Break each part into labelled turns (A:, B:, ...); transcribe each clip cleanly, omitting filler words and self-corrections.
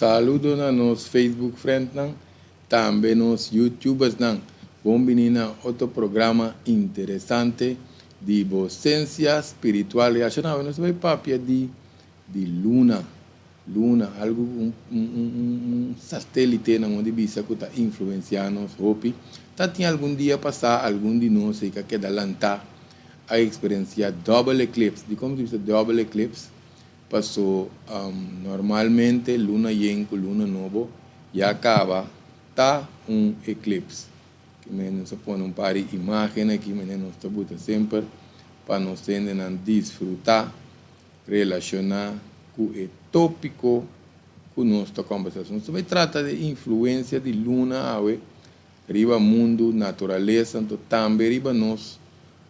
A: Saludo na nos Facebook friendnan, tambe nos YouTubersnan. Bon bini na otro programa interesante di bo Sensia Spiritual Relashoná. Awe nos ta bai papia di di luna. Luna, algu un un un un satélite nan di bisa ku ta influensiá nos hopi. Ta tin algun dia pasá algun di nos ei ka keda lantá a eksperensiá double eclipse. Dikon mi ta bisa double eclipse? Paso normalmente luna yen ku luna nobo ya kaba ta un eclipse. Ki men nos a pone un par di imagen aki manera nos ta buta semper pa nos hendenan disfruta relashoná ku e tópiko ku nos ta kombersá. Nos ta bai trata di influensia di luna awe riba mundu, naturalesa, anto tambe riba nos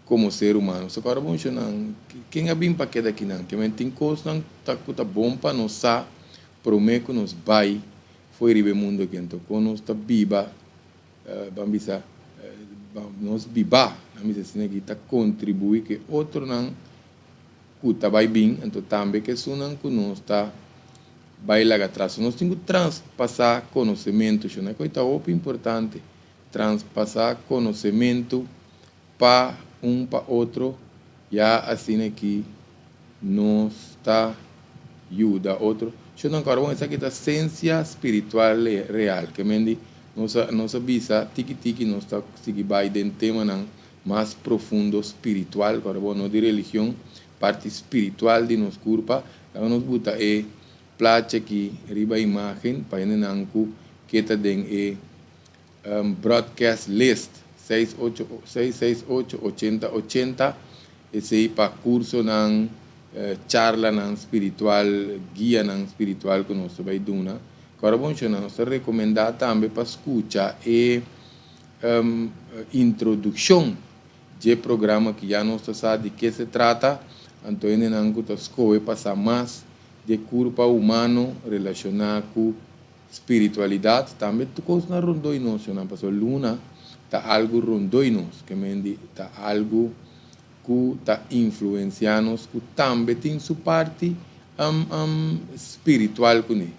A: komo ser humano. So kòrda bon shonnan, ken a bin pa keda akinan? Ke men tin kosnan ta ku ta bon pa nos sa promé ku nos bai fo'i riba e mundu aki. Anto kon nos ta biba, ban bisa, nos bibá, nan bisa asina aki, ta kontribuí ku e otronan ku ta bai bin, anto tambe ku esunnan ku nos ta bai laga atras. So nos tin ku traspasá konosementu, shonnan. E kos ta hopi importante, traspasá konosementu pa un pa otro, ya asina ki nos ta yuda otro. Shonnan kòrda bon, esaki ta sensia spiritual real. Ke men di nos a nos a bisa tiki tiki nos ta sigui bai den temanan mas profundo spiritual, kòrda bon, no di religion, parti spiritual di nos kurpa. Laga nos buta e plachi aki riba imagen pa hendenan ku ke ta den e broadcast list, seis ocho seis seis ocho ochenta ochenta, esei pa kursonan, charlanan spiritual, guianan spiritual ku nos ta bai duna. Kòrda bon shona, nos ta rekomendá tambe pa skucha e Introdukshon dje programa ki ya nos ta sa di ke se trata, anto hendenan ku ta skohe pa sa mas dje kurpa humano relashoná ku spiritualidat, tambe tur kosnan rondó i nos shonnan, pasobra luna ta algu rondó i nos, ke men di ta algu ku ta influensiá nos ku tambe tin su parti spiritual kuné,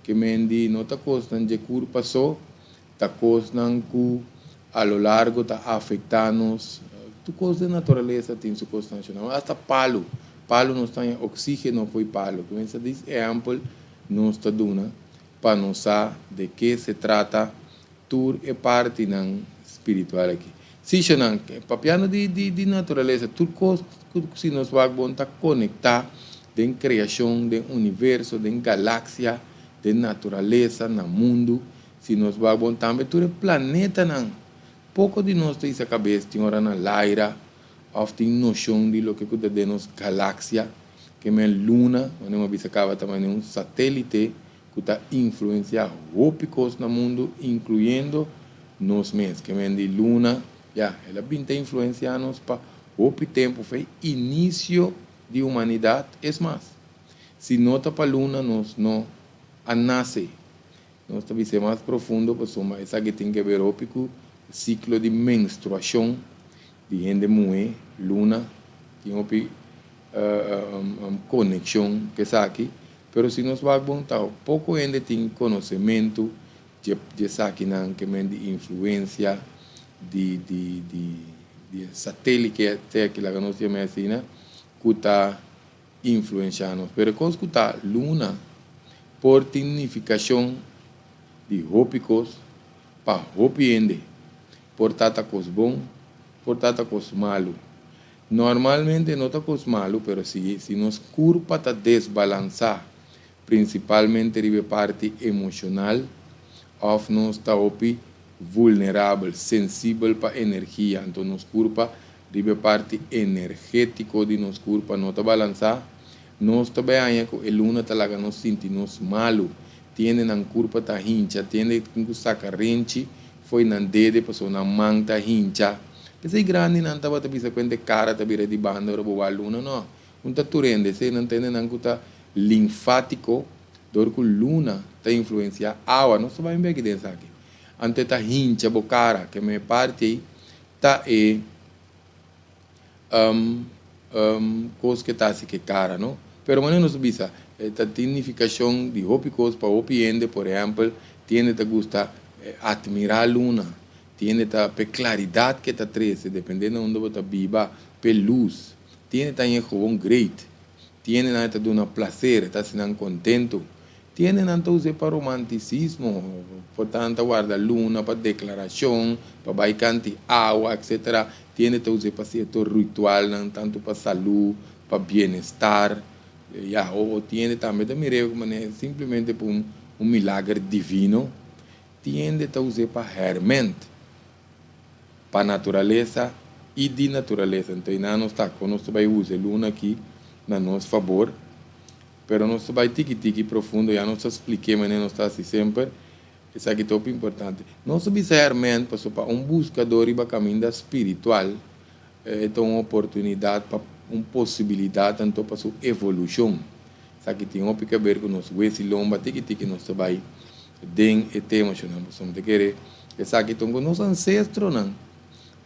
A: ke men di no ta kosnan dje kurpa so. Ta kosnan ku a lo largo ta afektá nos. Tur kos den naturalesa tin su kosnan shonal. Asta palu. Palu nos ta haña oksígeno fo'i palu. Kuminsá dis ehèmpel nos ta duna pa nos sa de ke se trata tur e partinan spiritual aki. Sí, shonal, papiando di di naturalesa, tur kos ku si nos wak bon ta konektá den kreashon, den universo, den galaksia, den naturalesa, na mundu. Si nos wak bon tambe tur e planetanan. Poko di nos ta hisa kabes tin ora na laira òf tin noshon di loke ku ta den nos galaksia, ke men luna, manera mi a bisa kaba ta manera un satélite ku ta influensiá hopi kos na mundu inkluyendo nos mes. Ke men di luna, ya, el a bin ta influensiá nos pa hopi tempu, for e inisio di humanidat. Es mas, si no ta pa luna nos no a nase. Nos ta bis'é mas profundo pasobra esaki tin ke ber hopi ku siklo di menstruashon di hende muhé, luna tin hopi konekshon ku esaki, pero si nos wak bon ta poko hende tin konosementu dje esakinan ke men di influensia di di di satelike te laga nos yam'é asina ku ta influenshá nos. Pero e kos ku ta luna por tin nifikashon di hopi kos pa hopi hende. Por ta ta kos bon, por ta ta kos malu. Normalmente no ta kos malu, pero si si nos kurpa ta desbalansá, prinsipalmente riba e parti emoshonal, òf nos ta hopi vulnerabel, sensibel pa energia, anto nos kurpa Riba e parti energétiko di nos kurpa no ta balansá, nos ta bai haña ku e luna ta laga nos sinti nos malu. Tin hende nan kurpa ta hincha, tin hende tin ku saka renchi fo'i nan dede pasobra nan man ta hincha. P'esei grandinan tabata bisa ku hende kara ta bira di banda ora bo wak luna. No, un ta tur hende. Esei nan ta hendenan ku ta linfátiko dor ku luna ta influensiá awa. Nos ta bai un beki den esaki. Anto e ta hincha bo kara. Keme e parti ei Ta e kos ke ta hasi ke kara no. Pero manera nos ta bisa, Ta tin nifikashon di hopi kos pa hopi hende, por ehèmpel, tin hende ta gusta atmirá luna, tin hende ta p'e klaridat ke ta trese, dependé na unda bo ta biba, p'e lus, tin hende ta haña gewoon great, tin hendenan e ta duna plaser, e ta hasi nan kontentu, tin hendenan ta us'é pa romantisismo, por ta nan ta warda luna pa deklarashon, pa bai kanti awa, etsetera, tin hende ta us'é pa sierto ritualnan, tantu pa salú, pa bienestar. Ya, o tin hende tambe ta mir'é ku manera simplemente pa un un milager divino. Tin hende ta us'é pa hèrmènt, pa naturalesa i di naturalesa. Anto einan nos ta kon nos ta bai usa e luna aki na nos fabor. Pero nos ta bai tiki tiki profundo, ya nos ta splik'é manera nos ta hasi semper. Esaki ta hopi importante. Nos ta bisa hèrmènt pasobra pa un buskadó riba kaminda spiritual, E ta un oportunidat pa un posibilidat anto pa su evolushon. Esaki tin hopi ke ber ku nos wes i lomba tiki tiki nos ta bai den e tema shonnan pasobra mi ta kere esaki ta un ku nos ansestronan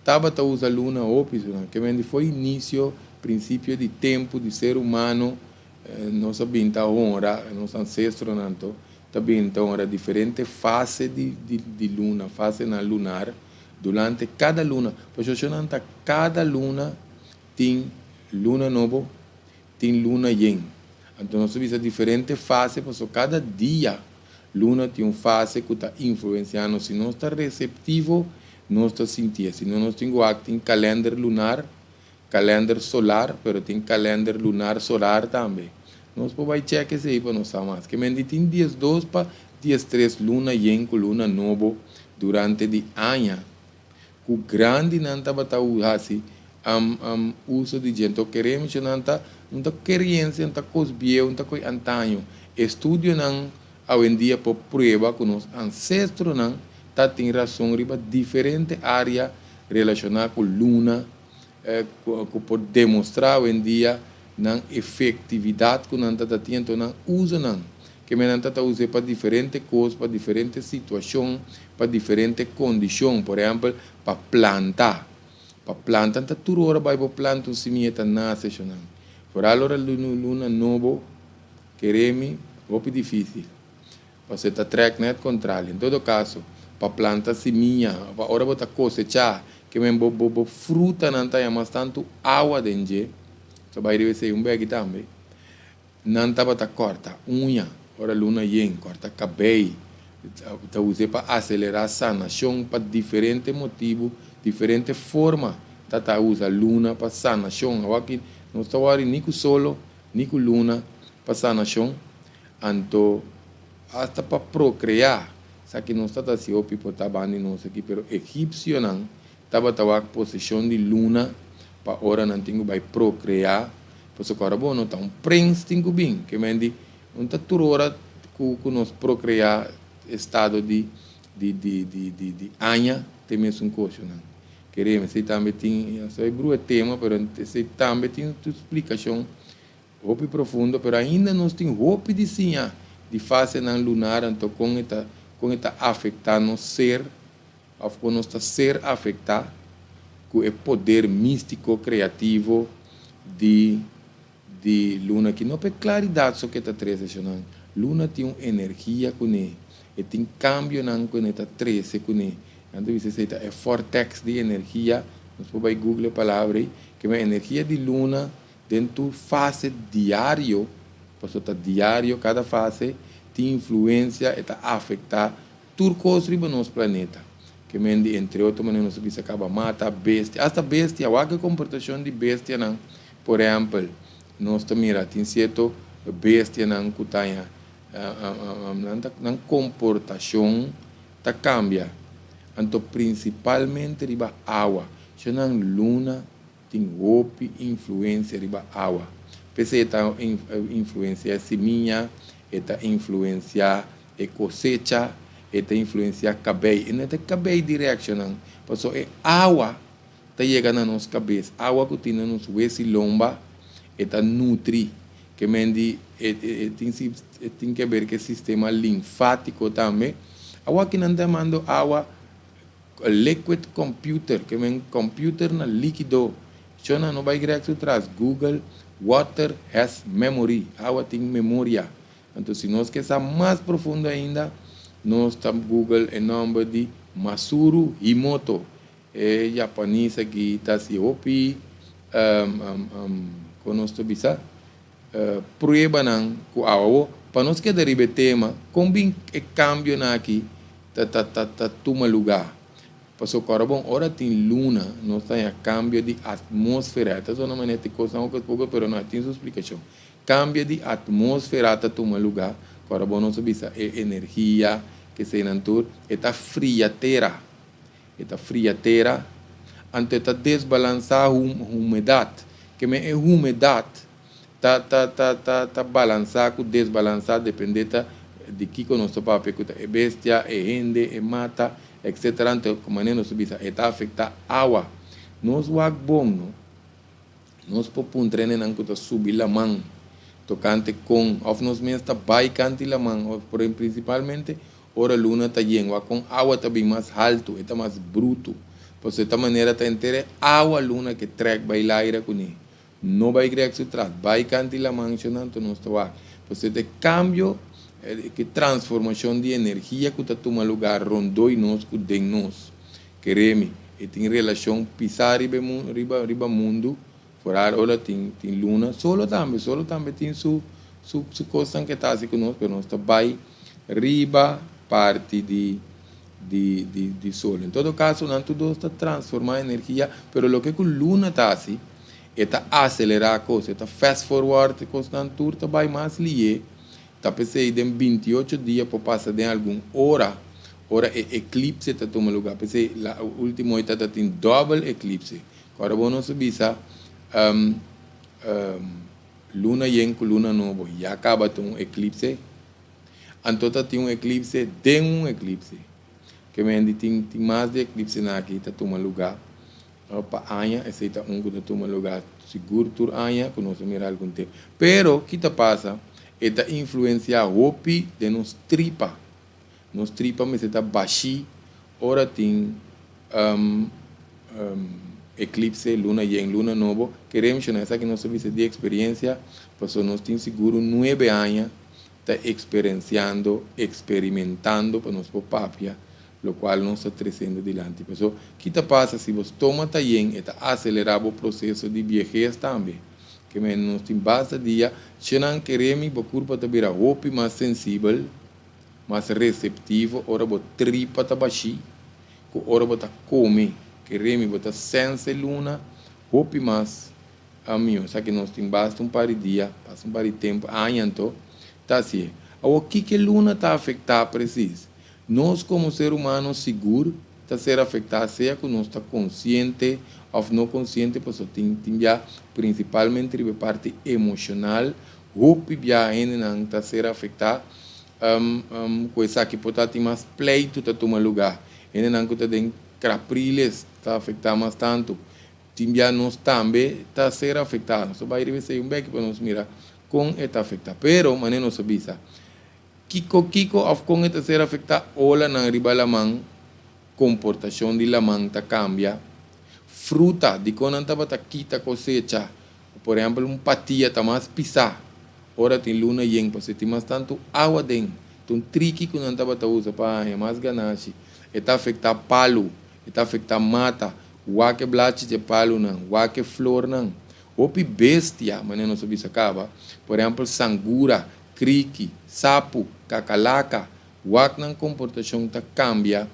A: tabata usa luna hopi shonnan ke men di for inisio prinsipio di tempu di ser humano nos a bin ta honra nos ansestronan anto ta bin ta honra diferente fase di di luna fasenan lunar. Durante kada luna, pasobra ta kada luna tin luna nobo, tin luna yen. Anto nos ta bisa diferente fase pasobra kada dia luna tin un fase ku ta influensiá nos. Si nos ta reseptivo, nos ta sintié. Si no nos tin ku wak tin kalènder lunar, kalènder solar, pero tin kalènder lunar solar tambe. Nos por bai chèk esei pa nos sa mas. Ke men di tin 12 pa 13 luna yen ku luna nobo durante di aña ku grandinan tabata hasi uso di dje. Anto kere menshona nan ta un ta keriensia, un ta kos bieu, un ta koi antaño. Estudionan awendia por prueba ku nos ansestronan ta tin rason riba diferente área relashoná ku luna ku por demostrá awendia nan efektividat ku nan ta ta tin, anto nan usa nan. Ke men nan ta ta us'é pa diferente kos, pa diferente situashon, pa diferente kondishon. Por ehèmpel, pa planta. Pa planta nan ta tur ora bai bo planta un simia ta nase shonnan. Foral ora luna nobo, kere mi, hopi difísil. Pasobra e ta trèk nèt kontrali. En todo kaso, pa planta simia, pa ora bo ta kosechá, ke men bo bo bo frutanan ta haña mas tantu awa den dje, ta bai riba esei un bèki tambe, nan tabata kòrta uña ora luna yen, kòrta kabei, ta us'é pa aselerá sanashon pa diferente motibu, diferente forma ta ta usa luna pa sanashon. Awor aki nos ta wòri ni ku solo ni ku luna pa sanashon. Anto hasta pa prokreá, esaki nos ta ta hasi hopi por ta banda di nos aki, pero egipsionan tabata wak poseshon di luna pa ora nan tin ku bai prokreá, pasobra ku ora bo no ta un prens tin ku bin, ke men di no ta tur ora ku ku nos prokreá estado di di di di di di aña te mesun koshonan. Kereme esei tambe tin, esei brua e tema, pero esei tambe tin su splikashon. Hopi profundo, pero ainda nos tin hopi di siña di fasenan lunar, anto kon e ta kon e ta afektá nos ser òf kon nos ta ser afektá ku e poder místiko kreativo di di luna aki. No pa e klaridat so ku e ta trese shonnan, luna tin un energia kuné, e tin kambionan ku e ta trese kuné. Nan ta bisa esei ta e vortex di energia, nos por bai google e palabra ei, ke men energia di luna Den tur fase diario, pasobra ta diario kada fase, tin influensia, e ta afektá tur kos riba nos planeta. Ke men di entre otro manera nos ta bisa kaba mata bestia, asta bestia, wak e komportashon di bestianan, por ehèmpel, nos ta mira tin sierto bestianan ku ta haña nan ta nan komportashon ta kambia, anto prinsipalmente riba awa, shonnan luna Tin hopi influensia riba awa. P'esei e ta influensia e simia, e ta influensia e kosecha, e ta influensia kabei. E no ta kabei direkshonnan, pasobra e awa ta yega na nos kabes. Awa ku tin na nos wes i lomba, e ta nutri. Ke men di e tin e tin ke ber ku e sistema linfátiko tambe. Awa ki nan ta yamando awa Liquid computer, ke men computer na likido. Shona no bai grek su tras Google. Water has memory, awa tin memoria. Anto si nos ke sa mas profundo ainda, nos ta Google e nòmber di Masuru Himoto. E japanese aki ta hasi hopi, kon nos ta bisa, pruebanan ku awa. Awor, pa nos keda riba e tema, kon bin e kambionan aki ta ta ta ta tuma lugá? Pasobra kòrda bon, ora tin luna, nos ta haña kambio di atmósfera. E ta sona manera tin kosnan hokus pokus, pero no, e tin su splikashon. Kambio di atmósfera ta tuma lugá, kòrda bon nos a bisa e energia, keseinan tur, e ta fria tera. E ta fria tera, anto e ta desbalansá humedat. Ke men e humedat ta ta ta ta ta balansá ku desbalansá dependé ta di kiko nos ta papia ku ta e bestia, e hende, e mata, etcetera. Anto ku manera nos ta bisa e ta afektá awa. Nos wak bon no. Nos por puntra hendenan ku ta subi laman tokante kon òf nos mes ta bai kanti laman òf por prinsipalmente ora luna ta yen wak kon awa ta bin mas haltu e ta mas brutu pasobra e ta manera ta henter e awa luna ke trèk bai laira kuné no bai grèk su tras bai kanti laman shon anto nos ta wak pasobra ta e kambio ke transformashon di energia ku ta tuma lugar rondó i nos ku den nos. Kere mi, e tin relashon pisá riba e mundu, riba, riba mundu, foral ora tin, tin luna, solo tambe, solo tambe tin su, su, su kosnan ke ta hasi ku nos, pero nos ta bai riba parti di, di, di, di solo. En todo kaso, nan tur dos ta transformá energia, pero loke ku luna ta hasi, e ta aselerá kos, e ta fast forward e kosnan tur ta bai mas lié. Ta p'esei den 28 dia por pasa den algun ora, ora e eklipse ta tuma lugá. P'esei la último e ta ta tin dòbel eklipse. Ku ora bo nos a bisa luna yen ku luna nobo ya kaba ta un eklipse, anto ta tin un eklipse den un eklipse. Ke men di tin tin mas di eklipsenan aki ta tuma lugá pa aña, esei ta un ku ta tuma lugá sigur tur aña ku nos a mira algun tempu. Pero ki ta pasa? E ta influensiá hopi den nos tripa. Nos tripa mester ta bashí ora tin eklipse, luna yen, luna nobo. Kere menshoná esaki nos ta bisa di eksperensia pasobra nos tin sigur un nuebe aña ta eksperensiando, eksperimentando pa nos por papia lokual nos ta tresiendo dilanti. Paso, ki ta pasa si bo stoma ta yen, e ta aselerá bo proseso di biehes tambe. Ke men nos tin basta dia, shenan kere mi, bo kurpa ta bira hopi mas sensibel, mas reseptivo ora bo tripa ta bashí ku ora bo ta kome. Kere mi, bo ta sense luna hopi mas mihó. Esaki nos tin basta un par di dia, basta un par di tempu, aña anto, ta hasié. Awor, kiko e luna ta afektá presis? Nos komo ser humano sigur ta ser afektá sea ku nos ta konsiente òf no konsiente pasobra tin tin bia prinsipalmente riba e parti emoshonal hopi bia hendenan ta ser afektá ku esaki por ta tin mas pleitu ta tuma lugá hendenan ku ta den krapriles ta afektá mas tantu tin bia nos tambe ta ser afektá nos ta bai riba esei un beki pa nos mira kon e ta afektá pero manera nos a bisa. Kiko kiko òf kon e ta ser afektá olanan riba laman? Komportashon di laman ta kambia. Fruta, dikon nan tabata kita kosecha? Por ehèmpel un patia ta mas pisá ora tin luna yen pasobra tin mas tantu awa den. Ta un triki ku nan tabata usa pa haña mas ganashi. E ta afektá palu, e ta afektá mata. Wak e blachi dje palunan, wak e flornan. Hopi bestia, manera nos a bisa kaba, por ehèmpel sangura, kriki, sapu, kakalaka, wak nan komportashon ta kambia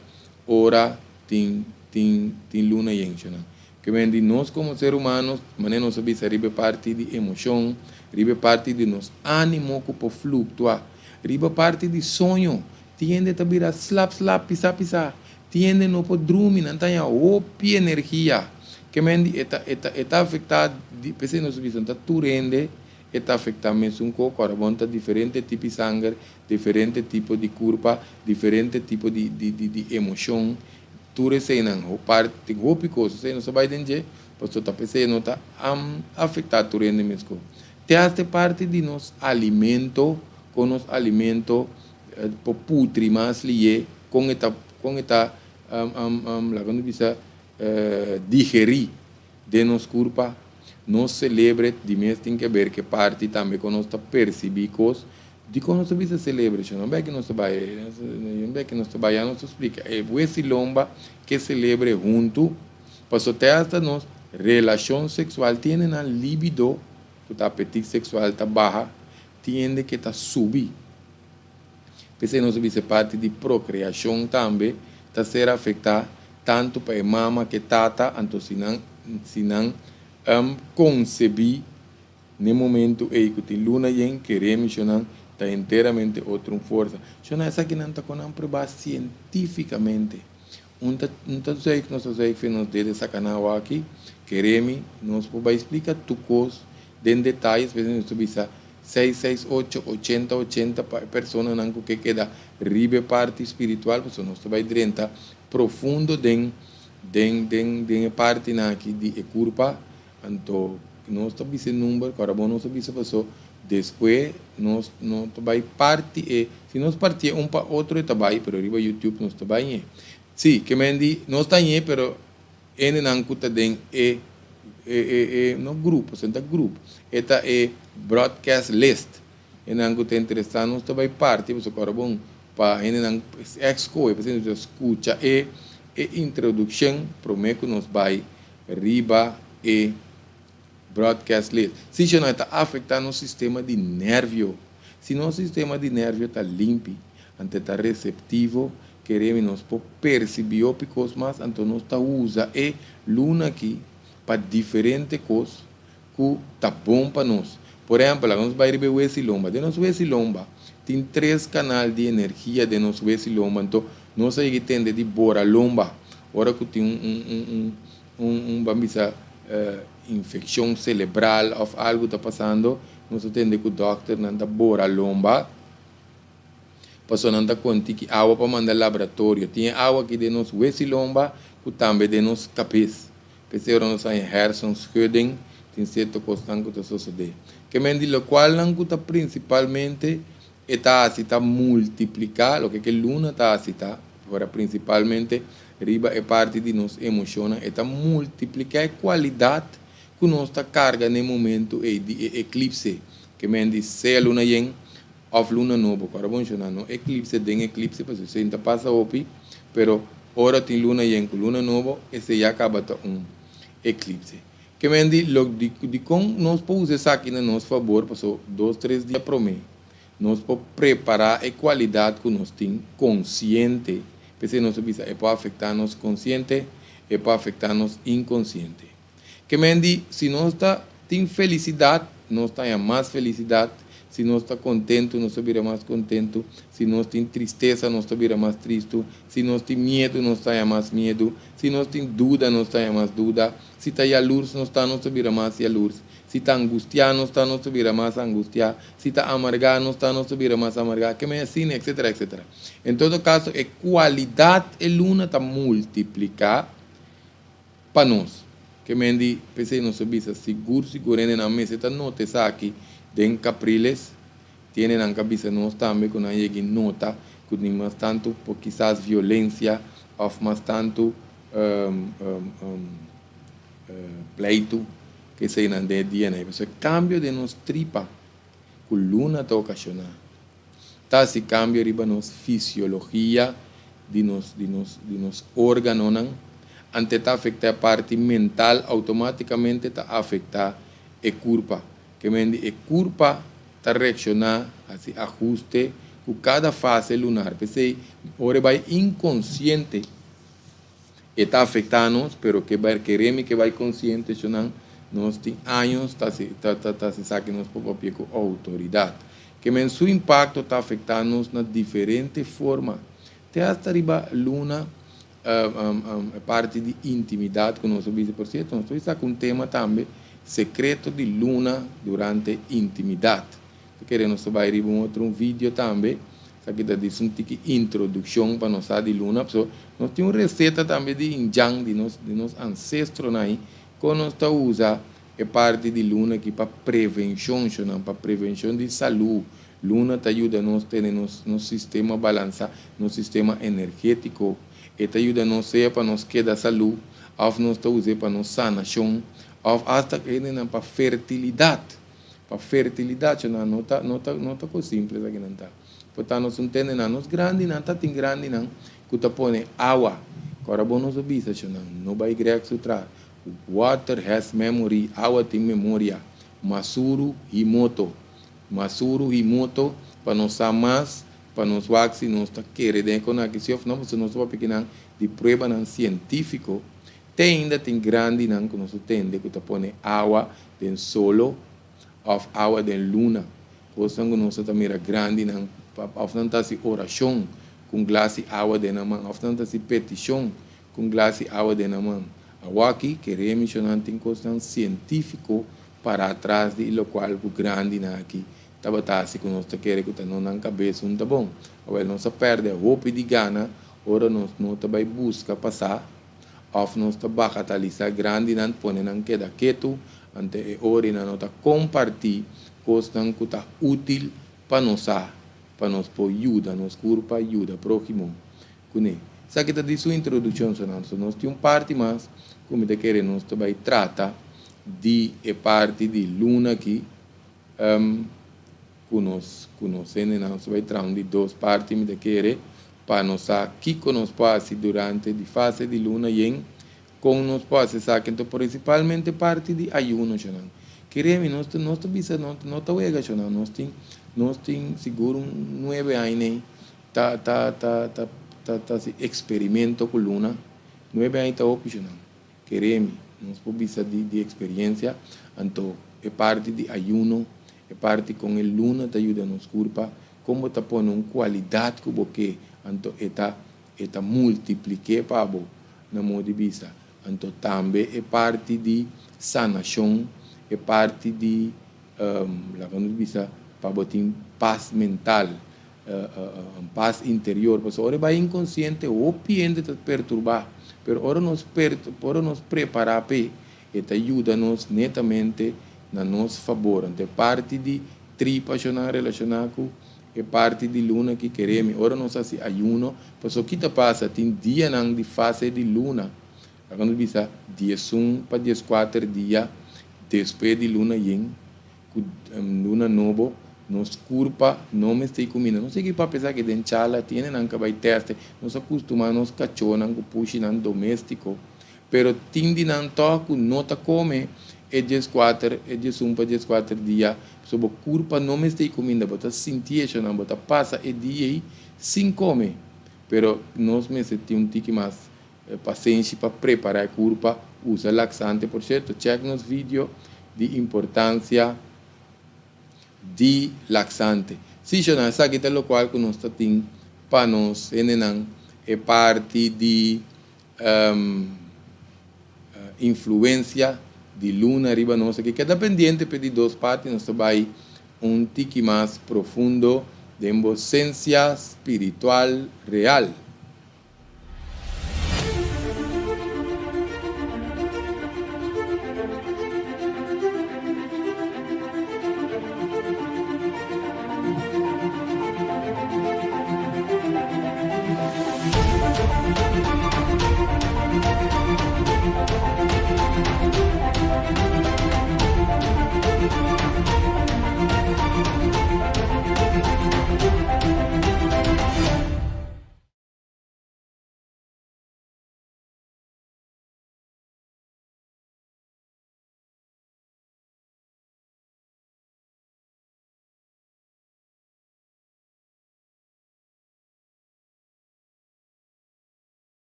A: ora tin tin tin luna yenshonan. Ke men di nos komo ser humano, manera nos a bisa riba e parti di emoshon, riba e parti di nos animo ku por fluktua, riba parti di soño, tin hende ta bira slap slap, pisa pisa, tin hende no por drumi, nan ta haña hopi energia. Ke men di e ta e ta e ta afektá, p'esei nos a bisa ta tur hende E ta afektá mesun koko. Ora bon ta diferente tipo di sanger, diferente tipo di kurpa, diferente tipo di di di di emoshon. Tur eseinan ho parti hopi kos. Esei nos ta bai den dje, pasobra ta p'esei no ta afektá tur hende meskos. Te hasta e parti di nos alimento, kon nos alimento por putri mas lié, kon e ta kon e ta laga nos bisa digerí den nos kurpa. Nos selebre di mes tin ke ber ke parti tambe kon nos ta persibí kos. Dikon nos ta bisa selebre? Shon no bek nos ta bai, no bek nos ta bai, ya nos ta splika. E wes i lomba ke selebre huntu, paso te hasta nos relashon seksual tiene nan libido, ku ta apetit seksual ta baha, tiende ke ta subi. P'esei nos a bisa e parti di prokreashon tambe ta ser afektá tantu pa e mama ke tata, anto si nan si nan konsebí n'e momentu ei ku tin luna yen, keré mishonnan ta enteramente otro un forsa. Shonnan esakinan ta kon nan probá sientífikamente. Un ta un ta zuig nos ta zuig fe nos dede saka nan awaki, keré mi nos por bai splika tur kos den detaye, spesialmente nos ta bisa Seis seis ocho ochenta ochenta pa e personanan ku ke keda riba e parti spiritual pasobra nos ta bai drenta profundo den den den den e partinan aki di e kurpa anto nos ta bisa e number ku ora bo nos a bisa paso despues nos no ta bai parti e si nos partié un pa otro e ta bai pero riba youtube nos ta bai ñe si ke men di nos ta ñe pero Hendenan ku ta den e e e e no grupo, esei no ta grupo, e ta e broadcast list. Hendenan ku ta interesá nos ta bai parti pasobra ora bon pa hendenan ex kohe pasobra nos ta skucha e e introdukshon promé ku nos bai riba e broadcast list. Si shonai ta afektá nos sistema di nervio. Si nos sistema di nervio ta limpi, anto e ta reseptivo, keremi nos por persibí hopi kos mas, anto nos ta usa e luna aki pa diferente kos ku ta bon pa nos. Por ehèmpel, laga nos bai riba e wesi lomba. Den nos wesi lomba tin tres kanal di energia den nos wesi lomba, anto nos a yega tende di bora lomba ora ku tin un un un un un un ban bisa infekshon selebral òf algu ta pasando, nos ta tende ku dòkternan ta bora lomba. Pasobra nan ta konti ki awa pa manda laboratorio. Tin e awa aki den nos wesi lomba ku tambe den nos kabes. P'esei ora nos haña hersenschudding tin sierto kosnan ku ta sosodé. Ke men di lokualnan ku ta prinsipalmente e ta hasi ta multipliká loke ke luna ta hasi ta ora prinsipalmente riba e parti di nos emoshonnan e ta multipliká e kualidat ku nos ta karga na e momentu ei di e eklipse. Ke men di sea luna yen Of luna nobo ku ora bo menshona no eklipse den eklipse pasobra esei no ta pasa hopi pero ora tin luna yen ku luna nobo esei ya kaba ta un eklipse. Ke men di lo di dikon nos por usa esaki na nos fabor pasobra dos tres dia prome nos por prepara e kualidat ku nos tin konsiente p'esei nos a bisa e por afekta nos konsiente e por afekta nos inkonsiente. Ke men di, si nos ta tin felisidat, nos ta haña mas felisidat, si nos ta kontentu, nos ta bira mas kontentu, si nos tin tristesa, nos ta bira mas tristu, si nos tin miedu, nos ta haña mas miedu, si nos tin duda, nos ta haña mas duda, si ta yalurs nos ta, nos ta bira mas yalurs, si ta angustiá nos ta, nos ta bira mas angustiá, si ta amargá nos ta, nos ta bira mas amargá, ke men asina, etsetera, etsetera. En todo kaso, e kualidat e luna ta multipliká. Pa nos. Ke men di, p'esei nos a bisa sigur sigur hendenan mester ta nota esaki den Capriles. Tin hendenan ka bisa nos tambe ku nan yega i nota ku tin mas tantu por kisas violensia òf mas tantu pleitu ke eseinan den e dianan ei. Pasobra e kambio den nos tripa ku luna ta okashoná Ta hasi kambio riba nos fisiologia di nos di nos di nos organonan, ante ta afekta e parti mental outomatikamente ta afekta e kurpa. Ke men di e kurpa ta reakshoná, hasi ahuste ku kada fase lunar. P'esei ora e bai inkonsiente e ta afekta nos, pero ke bai keremi ke bai konsiente shonan nos tin años ta hasi ta ta hasi esaki nos por papia ku outoridat. Ke men su impakto ta afektá nos na diferente forma, te hasta riba luna e parti di intimidat ku nos a bisa. Por sierto, nos ta bisa ku un tema tambe, sekreto di luna durante intimidat. Ta kere nos ta bai riba un otro un video tambe, esaki ta disi un tiki introdukshon pa nos sa di luna. Pasobra nos tin un reseta tambe di indjan di nos di nos ansestronan ahi, kon nos ta usa E parti di luna aki pa prevenshon, shonnan, pa prevenshon di salú. Luna ta yuda nos tene nos nos sistema balansá, nos sistema energétiko. E ta yuda nos sea pa nos keda salú òf nos ta us'é pa nos sanashon Òf asta hendenan pa fertilidat. Pa fertilidat, shonnan, no ta, no ta, no ta kos simpel esakinan ta. Por ta nos un tende nan, nos grandinan ta tin grandinan ku ta pone awa. Ku ora bo nos a bisa, shonnan, no bai grek su tras. Water has memory, awa tin memoria. Masuru Himoto. Masuru Himoto, pa nos sa mas, pa nos wak si nos ta kere den e konaki si òf no, pasobra nos ta papia kinan di pruebanan sientífiko. Te ainda tin grandinan ku nos ta tende ku ta pone awa den solo òf awa den luna. Kosnan ku nos ta mira grandinan òf nan ta hasi orashon ku un glas di awa den nan man òf nan ta hasi petishon ku un glas di awa den nan man. Awaki kere mishonnan tin kosnan sientífiko pará tras di lokual ku grandinan aki tabata hasi ku nos ta kere ku ta no nan kabes un ta bon. Awel nos a pèrdè hopi di gana ora nos no ta bai buska pasá Òf nos ta bagatalisá grandinan pone nan keda ketu, ante e ora nan no ta kompartí kosnan ku ta útil pa nos sa, pa nos por yuda nos kurpa, yuda próhimo kuné. Esaki ta di su introdukshon so nan. So nos tin un parti mas ku mi ta kere nos ta bai trata di e parti di luna aki. Ku nos ku nos hendenan nos ta bai traha un di dos parti mi ta kere pa nos sa kiko nos por hasi durante di fase di luna yen kon nos por hasi esaki anto prinsipalmente parti di ayuno shonan kere mi nos ta nos ta bisa no no ta wega shonan nos tin nos tin sigur un nuebe aña ei ta ta ta ta ta hasi eksperimento ku luna nuebe aña ta hopi shonan. Kere mi, nos por bisa di di experiencia, anto e parti di ayuno, e parti con e luna ta yuda nos curpa, con bo ta pone un cualidad cu bo ke, anto e ta e ta multiplik'é pa bo, na modo di bisa. Anto tambe e parti di sanacion, e parti di, laga nos bisa, pa bo tin pas mental, Pas interior, pasobra ora e bai inkonsiente hopi hende ta perturbá, pero ora nos ora nos prepará p'e, e ta yuda nos netamente na nos fabor. Anto e parti di tripa shonnan relashoná ku e parti di luna ki keremi, ora nos hasi ayuno, pasobra ki ta pasa, tin dianan di fase di luna, laga nos bisa 11 pa 14 dia despues di luna yen, Ku luna nobo nos kurpa no mester i kuminda. No sigui papia esaki den chala tiene nan ka bai teste. Nos a kustuma nos kachonan ku pushinan domestiko, pero tin di nan tòg ku no ta kome e 14, e 11 pa 14 dia, pasobra bo kurpa no mester i kuminda. Bo ta sinti eshonan, bo ta pasa e dia ei sin kome. Pero nos mester tin un tiki mas Pasenshi pa prepara e kurpa, usa laksante. Por sierto, check nos video di importancia di laksante. Si shona, esaki ta lokual ku nos ta tin pa nos hendenan e parti di influencia di luna riba nos aki. Keda pendiente p'e di dos parti, nos ta bai un tiki mas profundo den bo sensia spiritual real.